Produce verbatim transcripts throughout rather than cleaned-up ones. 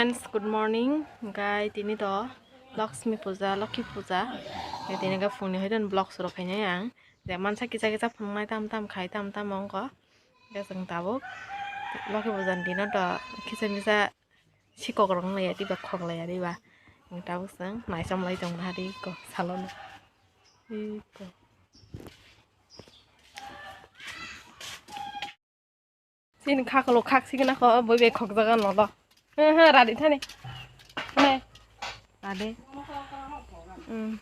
Good morning, guys. Tini to Lakshmi Puja, Lokhi Puja. Tini ga phungni hoidon vlog suru khainai ang. Je mansa kisa kisa phunuknai tam tam khai tam tam ongko. Khe chwng tabuk Lokhi Puja ni dino to kisa misa sikok rok wng laiya diba, khok laiya diba. Chwng tabuk chwng naichom lai tong ha di ko salono. Iko. Chini khaklo khak sigina kho boi bai khok jaga nolo. He he, radi thani. Ne. Radi. Hmm.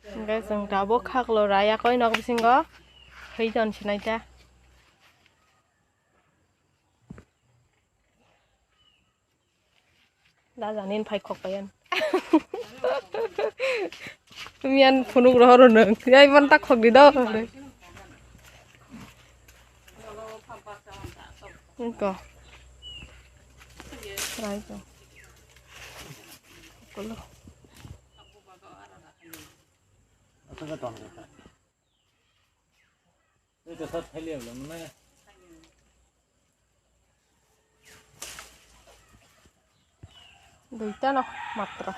Hingke chwng tabuk khaklo raya koi nok bisingo. Hei ton sinai ta. Da janin phai khok payan. Miyan phunuk rohoro nung. Yai man tak khok di do. Ko. Rai ko. Kolo. Duita no matro.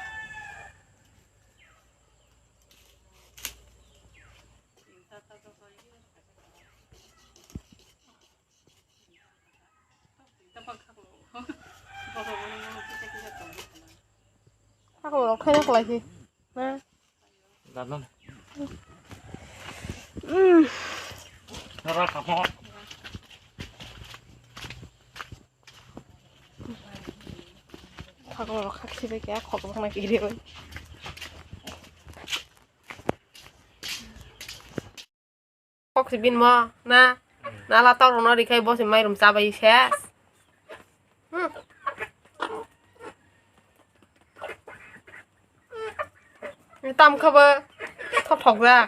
Ako khaina khlai khe. Na? Ganun. Mm. Nara kamo. Khaklo khak sibai khe khok bang na kiri oi. Kok si bin mo na. Nala tor no rikhai bo si mairum chabai ses. Hmm. Tam khabo thok thok jak.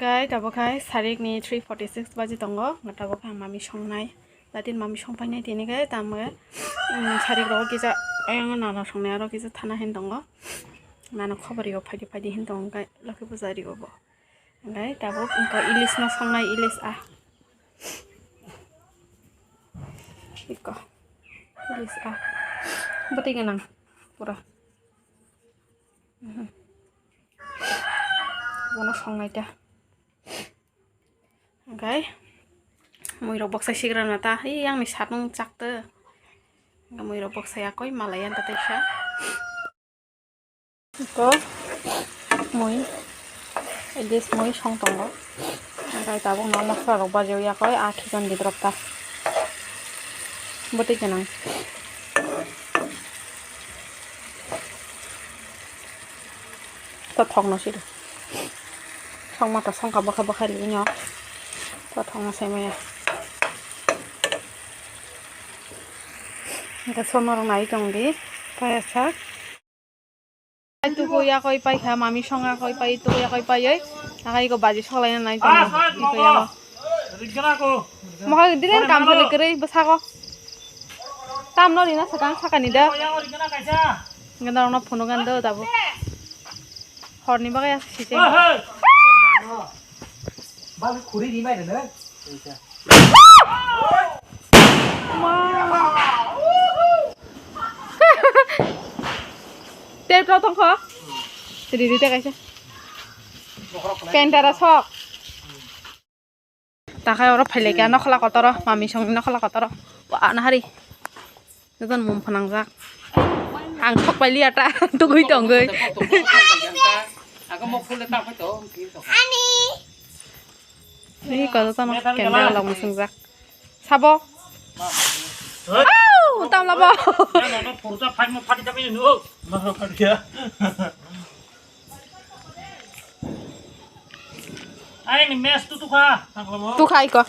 Gai tabuk hai sarik ni three forty six baji tongo. Tabuk hai mami songnai. Latin mami songpainai tini gai tamo, um, sarik rogo kisa ayang nana songnai aro kisa thana hin tongo. Nana khobor yo phaidi phaidi hin tongo gai lokhi puja rio bo. Gai tabuk wngkha ilis no songnai ilis ah. Iko. Ilis ah. Bwtwi gwnang pura. Mhm. Bono songnai ta. Hingke muirok boksai sigra na ta. Ei, yang ni satong chak ta. Hingke muirok boksai akoi malai yang ta teisa. Iko mui. This mui song tongo. Hingke tabuk no mosla rok baji yakoi a khikan di drop ta. Bwtwi gwnang. To thok no sidi. Song ma to song ka bwkha bwkha ri no. To thok no sai maya. Hingke sono rok nai tong di. Kaya sak. Tuku yakoi pai kha, mami songa koi pai, tuku yakoi pai oi. Nakai iko baji soklai na nai tong. Iko yago. Mohai dile kam sale kwrwi bwsago. Tam no rina sakang sakani da. Gana rokno phunuk gan do tabuk. Horni bagwi aswk sijak. Bali khuri di mai rene. Ma. Te to tongkho. Riri te kaisa. Pentara sok. Takhai oro phailai kha nokhla kotoro, mami songni nokhla kotoro. Wa nahari. Joton mum phanangjak. Ang thok pailiya ta, tugui tongoi. Ani. Ni ko joton kendel log musungjak. Sabo. Au, tam labo. Ai ni mes tu tu kha. Tu khai ko.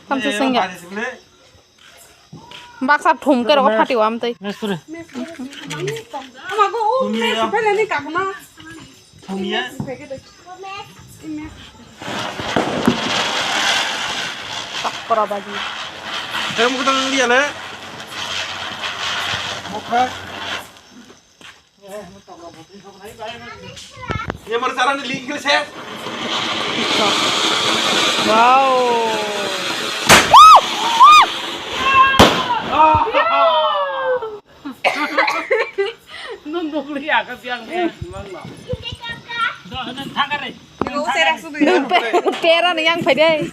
Tam se sengya. Baksa thum ke rok phati wam tei. Mes tu re. Ama go u mes pele ni kakna. Thum ya. Chakra baji. Tem kutang dia le. Mokha. Ye mar sarang ni link kile se. Wow. Nun bukli ya ka biang biang mang lo. Do nan thang kare. Nun pe-, pera ni yang phai dei.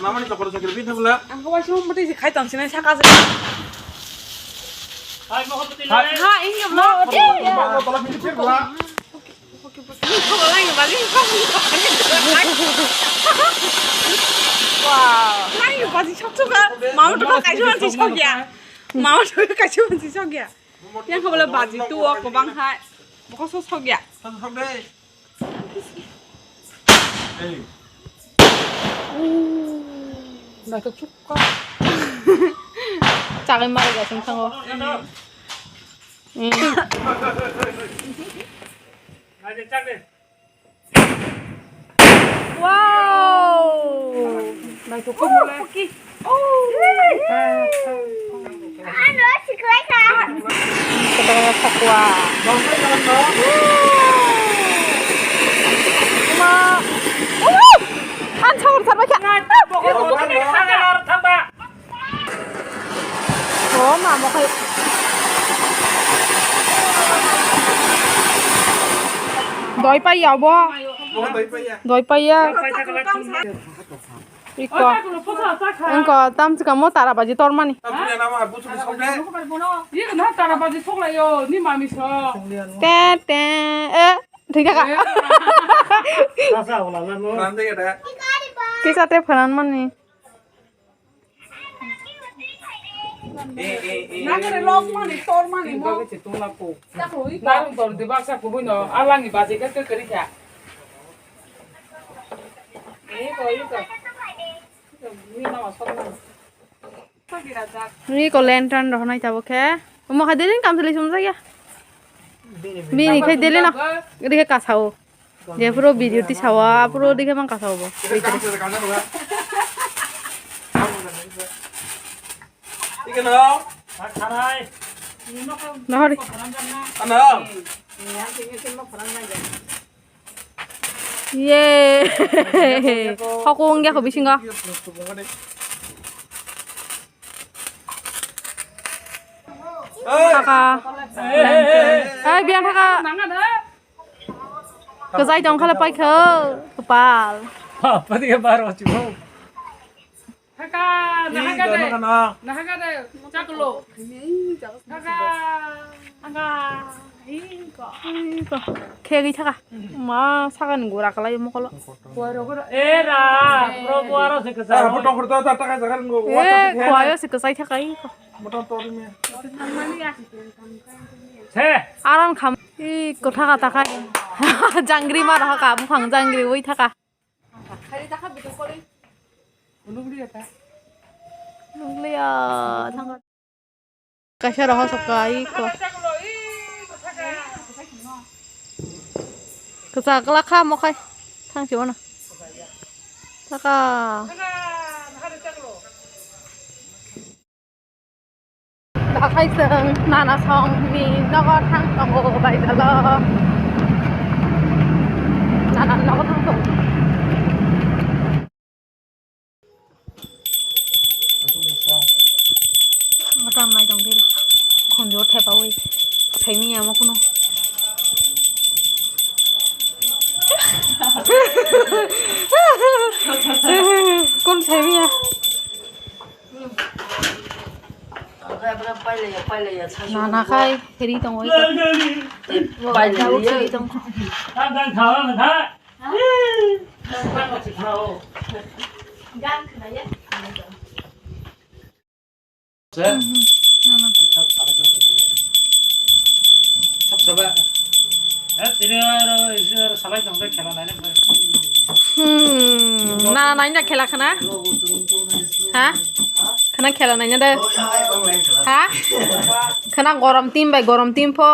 Mama ni chokor chokor bin thang la. Ang ko waisung mati si khai tang sinai saka se. Hai mo ko pati la. Ha, inge mo. Mama ko tola bin thang la. Wow. Nang yung pati sok sok ha. Mama to kaisa mansi sok ya. Mama to kaisa mansi sok ya. Yang ko bole baji tu o kobang hai. Bokol sok sok ya. Sok sok de. Ei. Naithok chukka. Chagai mara gasing thango. Wow! Naithok khe mole. Ano siklai kha. Kedengar sakwa. Ma. An sahur sarbai kha. Oh, mama khe. Doi pai ya bo. Doi pai ya. Iko. Engko tam chika mo tara baji tormani. Te te. Eh, thik thaka. Kisa te phanan mani. Nangkhe lok mani, tor mani mo. Narung tor di baksa kubui no, alangi baji khe khe kari kha. Iko, iko. Ni nama sok na. Iko lantern rohonai tabo khe. Omo kha delin kam sili sumjak ya. Bini khai dele no. Ri khe kasao. Je puro video ti sawa, puro dikhe mang kasao bo. Nohori. Ye. Hokung ya ko bisingo. Thaka. Hai, biang thaka. Kwchai tong khala paikha, kwpal. Pati ke baro chibo. Thaka, nahaka de. Nahaka de, chaklo. Thaka, thaka. Khegwi thaka. Ma sakani gura kalai mokolo. Era, pro buaro se kesa. Botong khorta ta taka jaga ngo. Eh, kwayo se kwchai thaka iko. Botong tori me. Se. Aram kham. Iko thaka taka. Jangri mar haka buphang jangri ui thaka. Nukliya thang. Kaisa roho sokka iko. Kwchak la kha mokhai. Thang si wano. Thaka. Dakhai chwng nana songni nogo thang tongo baidalo. Nana nogo thang tongo. Tam nai tong dilo. Khonjo thepawi. Saimi amo kuno. Kon saimi ya. Nana khai ri tongo iko. Pailaiya. Ri tongo. Tang tang khawa nang kha. Tang tang si khawa. Saba. Eh, tini aro, isi aro salai tong deh, khela naina bai. Hmm, na, naina khela khana? Ha? Khana khela naina de. Ha? Khana gorom team bai gorom team pho.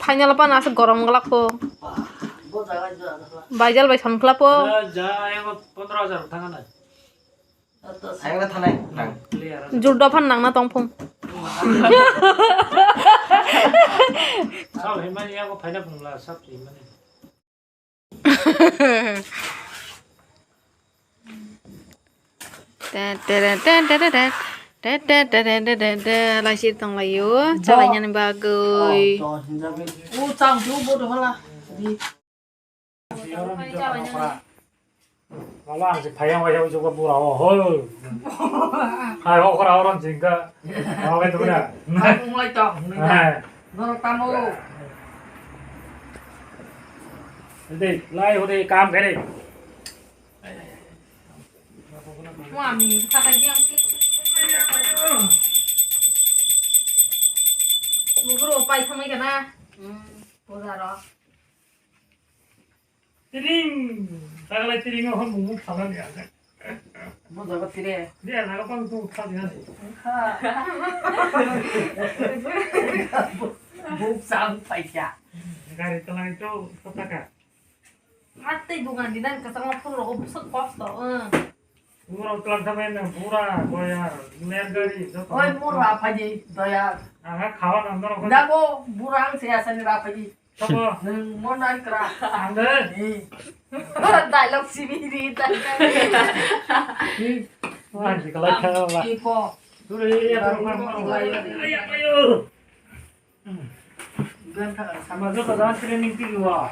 Final pa na se gorom glak pho. Baijal bai son kla pho. Ja, ja, ego pondro hajar thanga nai. Ayang na thanai. Jur dophan nang na tong phung. Sab himani yago phaina phungla sab himani. Te, te, te, te, te, te, te. Te, te, te, te, te, te, te. Laisir tong laio. Chalainani bagwi. O, chang ju bo do hala. Di. Mama ang si phayang wajak wajak bura o, hoi. Hai, okra oron jingga. Mama bai tu na. Hai, unglai ta, unglai ta. Hai. Norok tamo. Dei, lai hode kam kare. Mo ami sakai diang. Bubur opai thamai kana. Hmm, bozaro. Tiring, sagalai tiring o hon bumung phala ni ase. Mo jaga tire. Dia naga pang tu phala ni ase. Buk sam paisa. Gari talai tu kota ka. Atei dukan di dan kasang lapur lo busuk kos to. Pura utlar thamen pura goya ler gari joto. Oi, mura phaji doya. Aha, khawa nang doro. Dago, burang se asani ra phaji. Sabo. Nung mo nang kra. Ande. Ni. Dialogue simi ri dialogue. Ni. Wah, di kalai khawa. Ipo. Dure ya, dure. Ayo, ayo. Sama joto jana training tigi wa.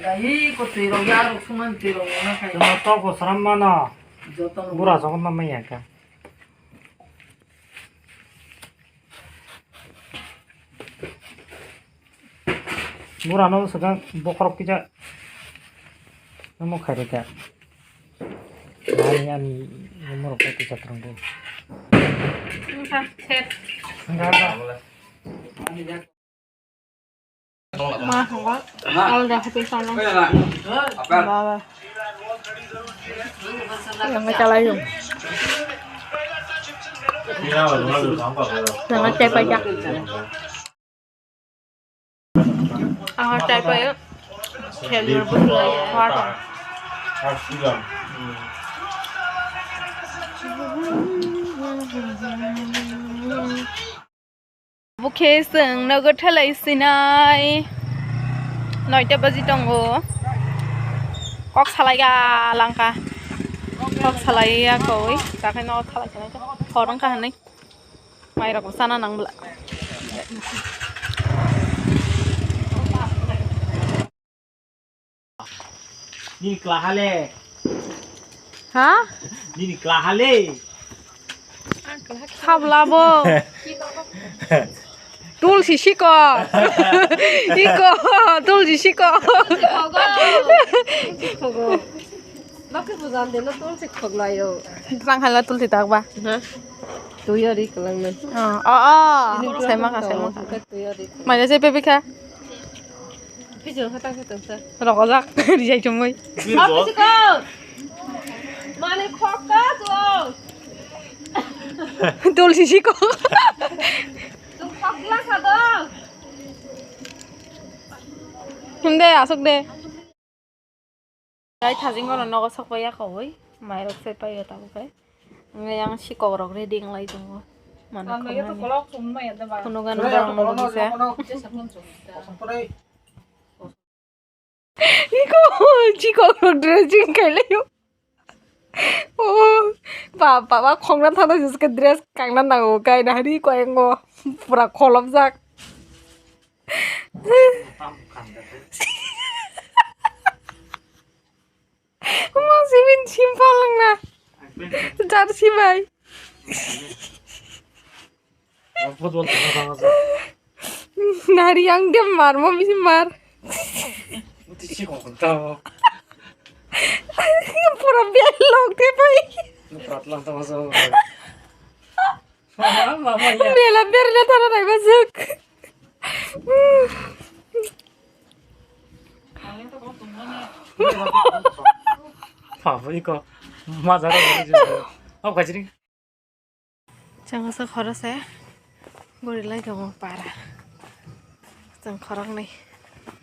Dai ko twi rok ya rok suman twi rok na khai. Sama to ko saram mana. Joto no. Bura jokon ma maya ka. Bura no saka bokhorok kisa. Namo khairika. Ani ani morok kisa tongbo. Wngkha set. Wngkha. Ma, wngkha. Alda happy sana. Baba. Yang ngecalai yung. Yang ngecek aja. Ang chai pa yo. Khel yo bu lai khwa ta. Bo khe chwng nogo thalai sinai. Noita baji tongo. Kok salai ga langka. Kok salai ya koi. Takhai nogo thalai sinai. Khorang ka hanai. Mairok bo chana nang bwla. Nini klaha le. Ha? Nini klaha le. Habla bo. Tulsi siko. Iko, tulsi siko. Bakhe bujam de no tulsi khoglayo. Tang hala tulsi tak ba. Ha? Tuyo ri kalang na. Oh, oh, oh. Ini saima ka, saima ka. Tuyo ri. Mai se pepe kha. Pijo kha ta kha ta. Rokojak, rijai chumui. Birbo. Mane khokka jo. Tulsi siko. Tum khokla kha do. Hum de, asuk de. Gai thajing oro nogo sok pai ya khawi, mairok se pai ya tabuk khe. Wngya yang sikok rok ready wng lai tongo. Mano khum nani. Phunuk gano borok no busa. Iko sikok rok dressing khai lai o. Oh, ba, ba, ba, khongna thana jiske dress kangna nango, kaina hari ko engo pura kholopjak. Mo simin simpal wngna. Jersey bai. Football thangna thangna. Nari ang de mar mo bisi mar. Tisi kok tao. Pura bel lok de pai. Pura tlang tama so. Mama, mama, ya. Bela berle thara nai basuk. Papa iko maza ro. Au kajri. Chang sa khoro se gori lai tongo para. Chang khorok ni.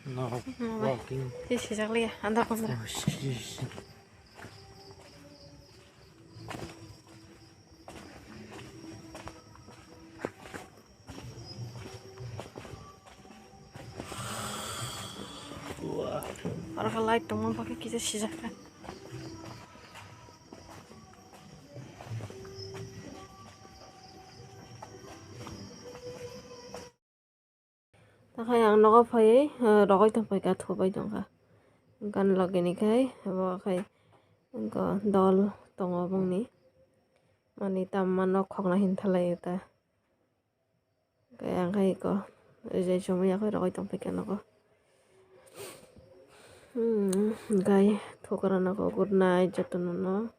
No. Walking. Sisi jak liya anda kondra. Oh, sisi. Light tongma bagwi kisa sijak kha. Takhai ang nogo phaiwi, eh, rogwi tongphai kha, thubai tongkha. Gan logini khai, abo khai wngkha dol tongo bongni. Mani tamma nok khokna hin thalai ta. Khe ang khai ko, rijai chumui yakhai rogwi tongphai kha nogo. Hmm, gai thukra nogo, good night jotono no.